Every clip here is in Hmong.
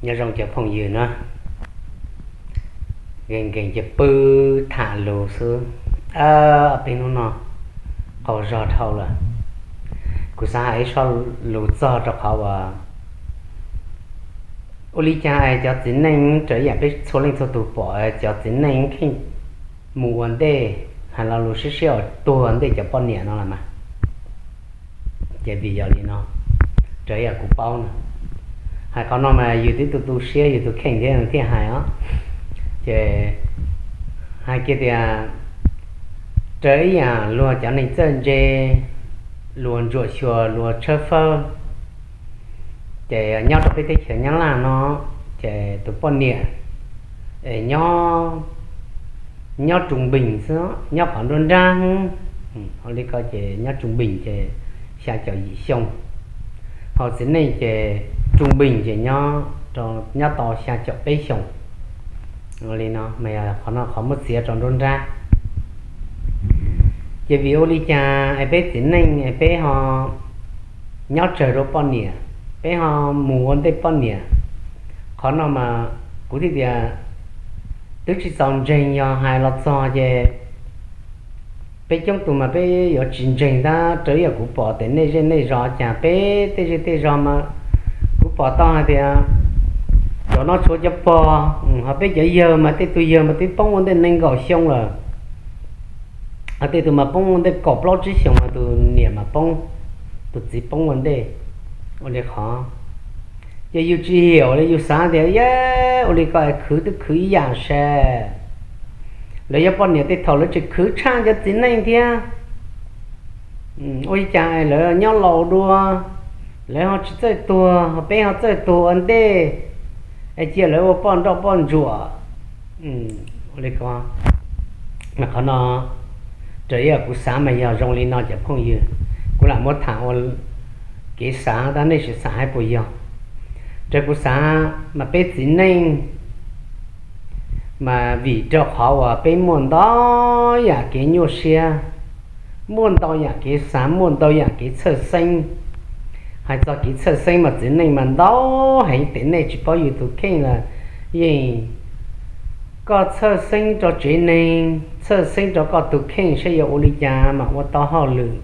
Nyob zoo cov phooj ywg na, nkees nkees ces pw tham lus xwb. Peb hnub no qaug zog dhau lawm. Kuv xav hais ib sob lus txog rau qhov uas ua li cas cov txiv neej raws ib yam peb txhua leej txhua tus pom cov txiv neej kheej mus ua ntej, hais lo lus siab siab uas tuag ua ntej cov poj niam no los mas. Ces vim yog li no, raws ib yam kuv paub na, hais qhov no mas yus twb tu tu siab yus tus kheej thiab thiaj hais os. Ces hais kiag tias raws ib yam luag cov neeg txawj ntse, luag ntsuam xyuas luag tshawb fawb, ces nyob rau peb teb chaws Nyab Laj no, ces tus poj niam es nyob, nyob trung bình xwb, nyob qhov nruab nrab, ua li ko ces nyob trung bình ces xya caum yim xyoo, hos txiv neej ces trung bình ces nyob rau, nyob tau xya caum peb xyoos. Ua li no mas yog qhov no qhov muab txiav rau nruab nrab. Ces vim ua li cas es peb txiv neej es peb ho nyob tsawg dua poj niam, peb ho mus ua ntej poj niam? Qhov no mas kuv thiaj tias twb tsis txaus ntseeg, yog hais los txog ces peb coob tus mas peb yuav tsis ntseeg tab raws ib yam kuv pom tej nej zej nej zos cas peb tej zej tej zos mas kuv pom tau hais tias cov no tshuav cov pog, ho peb cov yawg mas tej tus yawg mas twb poob ua ntej nees nkaum xyoo lawm, ho tej tus mas poob ua ntej kaum plaub tsib xyoos mas tus niam mas poob, tus txiv poob ua ntej. Ua li qhov ces yus tsis hiam li, yus xav tias yog ua li ko khwv twb khwv ib yam sas, lawv yog poj niam tej thaum lawv tseem khwv tshaj cov txiv neej thiab. Ua li cas lawv nyob laus dua, lawv ho tsis txawj tuag, peb ho txawj tuag ua ntej, es cia lawv ua poj nrauj poj ntsuam. Ua li ko, qhov no raws ib yam kuv xav mas yog zoo li no cov phooj ywg, kuv lam muab tham ua kev xav tab nej sim xav saib puas yog. Raws kuv xav mas peb txiv neej mas vim rau qhov uas peb muaj ntau yam kev nyuaj siab, muaj ntau yam kev xav, muaj ntau yam kev txhawj xeeb. Hais txog kev txhawj xeeb mas txiv neej mas ntau heev, tej nej tsis paub yus tus kheej los yeej, koj txhawj xeeb rau tsev neeg, txhawj xeeb rau koj tus kheej saib yuav ua li cas mam ua tau hauj lwm,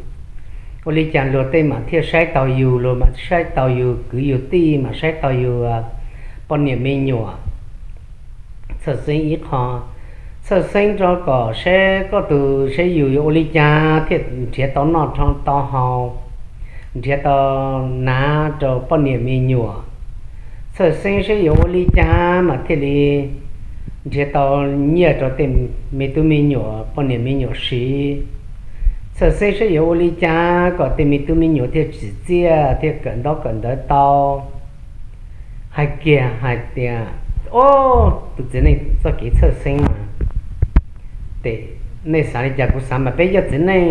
ua li cas luag tej mam thiaj saib taus yus, luag mam saib taus yus kwv yus tij, mam saib taus yus poj niam me nyuam. Txhawj xeeb ib qho, txhawj xeeb rau kom saib koj tus, saib yus yuav ua li cas thiaj nrhiav tau noj tau haus, nrhiav tau hnav rau poj niam me nyuam. Txhawj xeeb saib yuav ua li cas mas thiaj li nrhiav tau nyiaj rau tej me tub me nyuam, poj niam me nyuam siv. Txhawj xeeb saib yuav ua li cas kom tej me tub me nyuam thiaj tsim txiaj thiaj kawm ntaub kawm ntawv tau. Hais kiag hais tias, o, tus txiv neej txoj kev txhawj xeeb mas, ces nej xav li cas kuv xav mas peb cov txiv neej,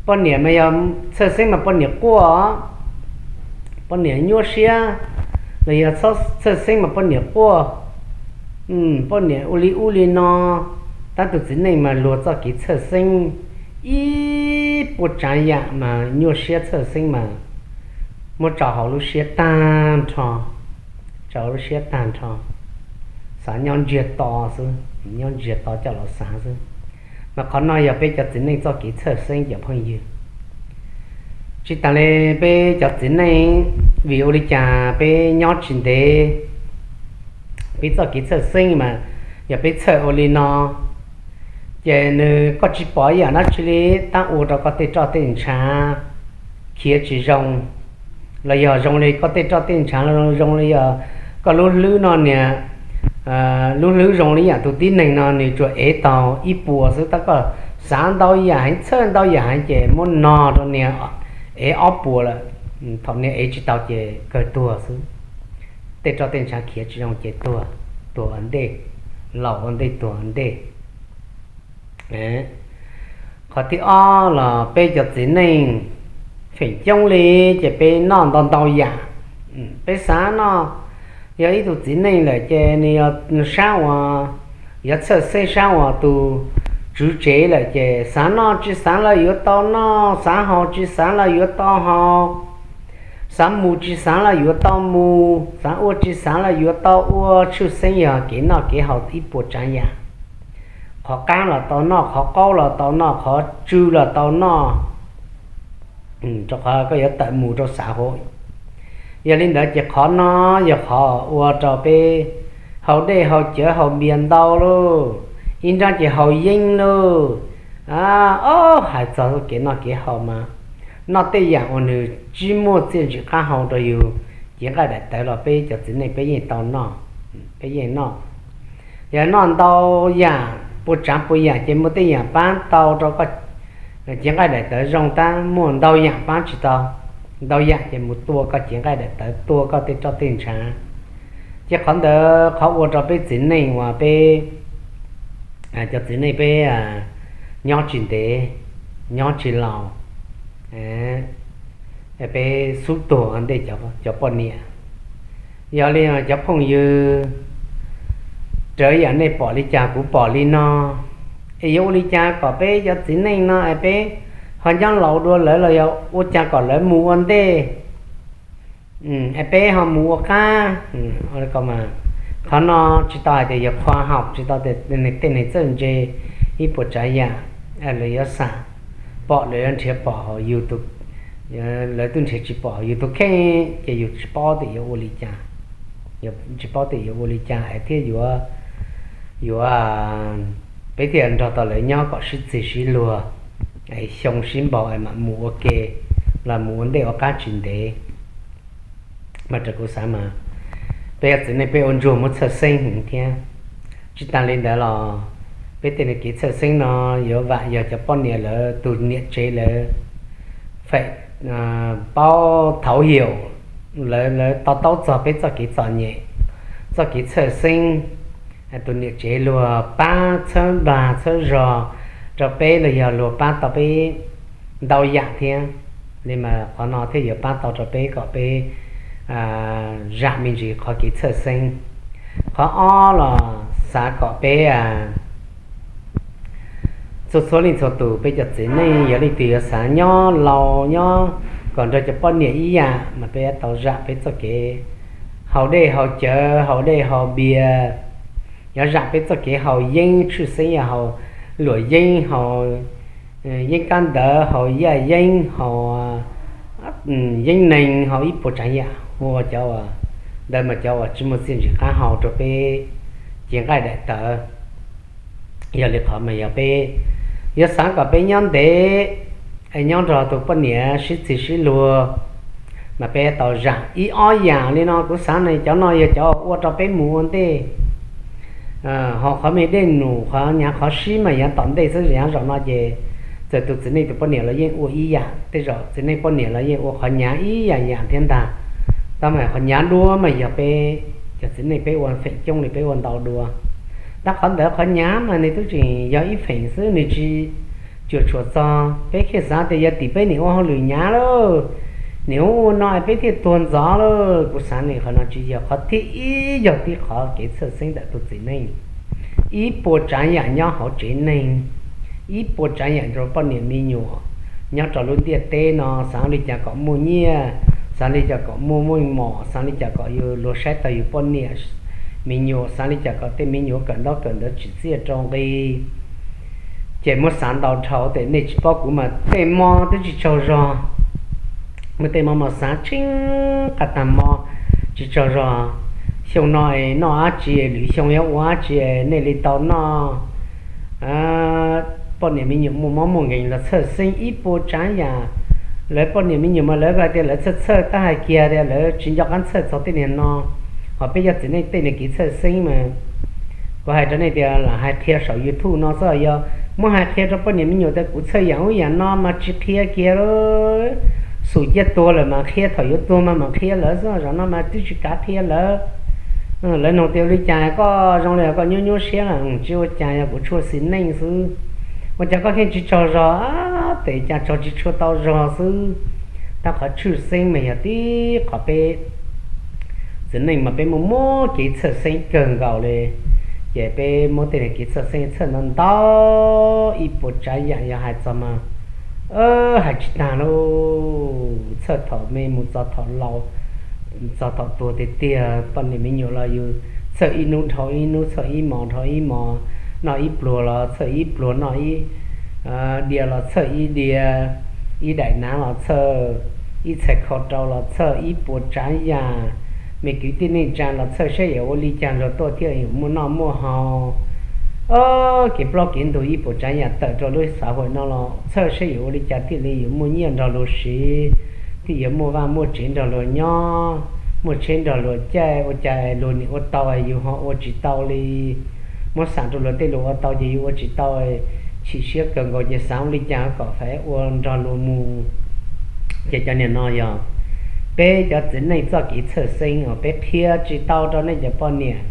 poj niam mas yog txhawj xeeb mas poj niam quaj, poj niam nyuaj siab, los yog txhawj xeeb mas poj niam quaj, poj niam ua li ub li no. Tab tus txiv neej mas luag txoj kev txhawj xeeb ib puas tsav yam mas nyuaj siab txhawj xeeb mas muab tso hauv lub siab tag nrho, tso hauv lub siab tag nrho, xav nyob ntsiag to xwb, nyob ntsiag to coj los xav xwb. Mas qhov no yog peb cov txiv neej txoj kev txhawj xeeb cov phooj ywg. Tsis tas li, peb cov txiv neej vim ua li cas peb nyob tsis ntev, peb txoj kev txhawj xeeb mas yog peb txhawj ua li no, ces nws, koj tsis pom ib yam dab tsi li, tab ua rau koj tej roj tej ntshav khiav tsis zoo, los yog zoo li koj tej roj tej ntshav zoo li yog koj lub hlwb no niag, lub hlwb zoo li yam tus tib neeg no nws tsuas ev tau ib puas xwb, tab koj xav ntau yam heev, txhawj ntau yam heev ces muab no rau niag ev ob puas lawm. Thaum niag ev tsis tau ces kawg tuag xwb. Tej roj tej ntshav khiav tsis zoo ces tuag, tuag ua ntej, laus ua ntej tuag ua ntej. Qhov thib ob los peb cov txiv neej feem coob li ces peb noj ntau ntau yam. Peb xav noj, yog ib tug txiv neej lawm ces nws yog sab uas, yog txhawj xeeb sab uas tus tswv tsev lawm ces xav noj tsis xav los yuav tau noj, xav haus tsis xav los yuav tau haus, Xav mus tsis xav los yuav tau mus, xav ua tsis xav los yuav tau ua, tshwj xeeb yog kev noj kev haus ib puas tsav yam. Qhov qab los tau noj, qhov qaub los tau noj, qhov tsw los tau noj, rau qhov koj yuav tawm mus rau xav hauv. Yog li ntawd ces qhov no yog qhov ua rau peb haus dej haus cawv haus npias ntau lauj, ib nrab ces haus yeeb lauj. Ob, hais txog kev noj kev haus mas noj tej yam uas nws tsis muaj txiaj ntsim qab hau rau yus cev nqaij daim tawv los peb cov txiv neej peb yeej tau noj, peb yeej noj. Yog noj ntau yam puas tsav puas yam ces muaj tej yam pab tau rau koj cev nqaij daim tawv zoo, tab muaj ntau yam pab tsis tau, ntau yam ces mus tua koj cev nqaij daim tawv, tua koj tej roj tej ntshav. Ces qhov ntawd qhov ua rau peb txiv neej uas peb cov txiv neej peb nyob tsis ntev, nyob tsis laus, peb xub tuag ua ntej cov poj niam. Yog li cov phooj ywg, raws yam nej pom li cas kuv pom li no, es yuav ua li cas kom peb cov txiv neej no es peb ho nyob laus dua lawv los yog ua cas kom lawv mus ua ntej, es peb ho mus ua qab. Qhov no tsis tau hais tias yog khoa học, tsis tau tias tej neeg txawj ntse ib puas tsav yam, lawv yuav xam pom, lawv yuav nrhiav pom hauv YouTube, lawv twb nrhiav tsis pom hauv YouTube kheej ces yus tsis paub tias yuav ua li cas, tsis paub tias yuav ua li cas es thiaj yuav, yuav, peb thiaj nrog tau lawv nyob kom sib txig sib luag, xyoo sib npaug es mam mus ua ke, los mus ua ntej ua qab tsis ntev. Mas raws kuv xav mas peb yog txiv neej peb ua ntsuag muab txhawj xeeb heev thiab. Tsis tas li ntawd los peb tej kev txhawj xeeb no yuav vam yog cov poj niam lawv tus niam tsev lawv feem, paub thấu hiểu, lawv to taub txog peb txoj kev txom nyem, txoj kev txhawj xeeb. Tus niam tsev luag pab txhawb nplag txhawb zog rau peb los yog luag pab tau peb ntau yam thiab. Li mas qhov no thiaj yuav pab tau rau peb kom peb zam me ntsis qhov kev txhawj xeeb. Qhov ob los xav kom peb txhua txhua leej txhua tus peb cov txiv neej yog leej twg yuav xav nyob laus nyob kom nrog cov poj niam ib yam mas peb tau zam peb txoj kev haus dej haus cawv, haus dej haus npias. Yuav zam peb txoj kev haus yeeb, tshwj xeeb yog haus luam yeeb, haus yeeb kab ntawv, haus yaj yeeb, haus yeeb neeg, haus ib puas tsav yam, ua cov ntawd mas cov uas tsis muaj txiaj ntsim qab hau rau peb cev nqaij daim tawv. Yog li qhov mas yog peb yuav xav kom peb nyob ntev, nyob nrog tus poj niam sib txig sib luag, mas peb tau zam ib ob yam li no. Kuv xav ne cov no yog cov ua rau peb mus ua ntej. Ho qhov me dej num qhov nyav qhov sib mas yav tom ntej xwb, yav zaum no ces txawm tus txiv neej tus poj niam los yeej ua ib yam, tej zaum txiv neej poj niam los yeej ua qhov nyav ib yam yam thiab ntag. Tab mas qhov nyav dua mas yog peb cov txiv neej peb ua feem coob li peb ua ntau dua. Tab qhov ntawd qhov nyav mas nws twb tseem yog ib feem xwb, nws tsis cuam tshuam txog. Peb thiaj xav tias yog tim peb niam ua hauj lwm nyav lauj, niam ua ua no es peb thiaj tuag ntxov lauj. Kuv xav ne qhov no tsis yog qhov thib ib, yog tib qhov kev txhawj xeeb ntawm tus txiv neej. Ib puas tsav yam nyob hauv tsev neeg, ib puas tsav yam rau poj niam me nyuam nyob rau lub ntiaj teb no, xav li cas kom muaj nyiaj, xav li cas kom muaj muaj mom, xav li cas kom yus luag saib tau yus poj niam me nyuam, xav li cas kom tej me nyuam kawm ntaub kawm ntawv tsim txiaj rau nqi. Ces muab xav ntau dhau tias nej tsis paub kuv mas tej hmo twb tsis tsaug zog. Muaj tej hmo mas xav tsheej qab tag hmo tsis tsaug zog. Xyoo no es noj dab tsi, lwm xyoo yuav ua dab tsi nej li tau noj. Poj niam me nyuam muaj mob muaj nkeeg los txhawj xeeb ib puas tsav yam. Lawv poj niam me nyuam mas lawv hais tias lawv txhawj txhawj tab hais kiag tias lawv tsis nco qab txhawj txog tej niag no. Ho peb cov txiv neej tej niag kev txhawj xeeb mas kuv hais rau nej tias lam hais qhia saum YouTube no xwb, yog muab hais qhia rau poj niam me nyuam tias kuv txhawj yam ub yam no mas tsis qhia kiag. Xum ciaj tuag lawm mas qhia, thaum yuav tuag mas mam qhia lawv xwb, zaum no mas twb tsis kav qhia lawv. Lawv nug tias ua li cas koj zoo li koj nyuaj nyuaj siab, tsis ua cas, yog kuv tshuaj xis neej xwb. Ua cas koj yeej tsis tsaug zog? Tes cas tsaug tsis tshua tau zog xwb. Tab qhov tshwj xeeb mas yog tib qhov peb txiv neej mas peb muaj muab kev txhawj xeeb kawg nkaus li. Ces peb muab tej kev txhawj xeeb txhawj ntau ntau ib puas tsav yam, yog hais txog mas Hais tsis tag lauj, txhawj thaum me mus txog thaum laus, txog thaum tuag tiag tiag, poj niam me nyuam los yus txhawj ib hnub dhau ib hnub, txhawj ib hmos dhau ib hmos, noj ib pluag los txhawj ib pluag noj ib diav los txhawj ib diav, ib daim nav los txhawj, ib txhais khau rau los txhawj, ib puas tsav yam, me kwv tij neej tsa los txhawj saib yuav ua li cas luag tuaj thiaj yuav muaj noj muaj haus. Kev plaub kev ntug ib puas tsav yam tawm rau lub xav huam no los txhawj saib yuav ua li cas thiaj li yuav muaj nyiaj nrog luag siv, thiaj yuav muaj vaj muaj tsev nrog luag nyob, muaj tsheb nrog luag caij, ua cas luag nim ua tau yus ho ua tsis tau li. Muab xam rau luag tej luag ua tau ces yus ua tsis tau, chim siab kawg nkaus ces xav ua li cas kom fais ua nrog luag mus. Ces cov niag no yog peb cov txiv neej txoj kev txhawj xeeb uas peb qhia tsis tau rau nej cov poj niam.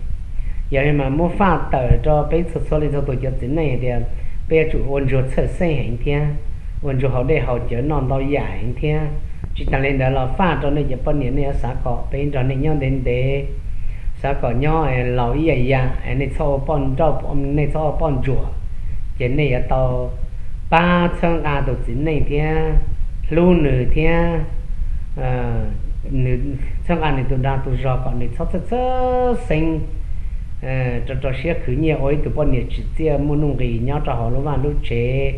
Yog li mas muab faj tawm rau peb txhua txhua leej txhua tus cov txiv neej hais tias peb yuav tsum ua ntsuag txhawj xeeb heev thiab, ua ntsuag haus dej haus cawv noj ntau yam heev thiab. Tsis tas li ntawd los faj rau nej cov poj niam, nej yuav xav kom peb nrog nej nyob ntev ntev, xav kom nyob laus ib yam yam, nej txhob ua poj nrauj, nej txhob ua poj ntsuam, ces nej yuav tau pab txhawb nqa tus txiv neej thiab, hlub nws thiab, nws txhawb nqa nws tus dag tus zog kom nws txhob txhawj txhawj xeeb, rau rau siab khwv nyiaj ua ib tug poj niam tsim txiaj muaj nuj nqis nyob rau hauv lub vaj lub tsev.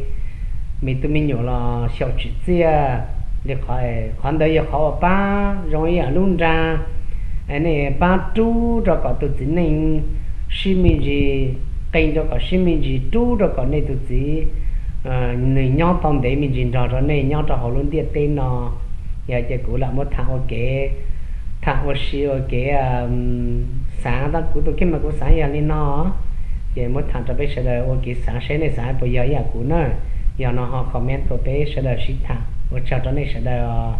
Me tub me nyuam los xyaum tsim txiaj li qhov, qhov ntawd yog qhov uas pab zoo ib yam lub nra, nej pab rub rau kom tus txiv neej sib me ntsis, qee rau kom sib me ntsis, rub rau kom nej tus txiv nws nyob tau ntev me ntsis nrog rau nej nyob rau hauv lub ntiaj teb no. Yog ces kuv lam muab tham ua kev, tham ua si ua kev xav, tab kuv tus kheej mas kuv xav yog li no, ces muab tham rau peb sawv daws ua kev xav seb nej xav puas yog ib yam kuv na. Yog no ho comment rau peb sawv daws sib tham. Ua tsaug rau nej sawv daws.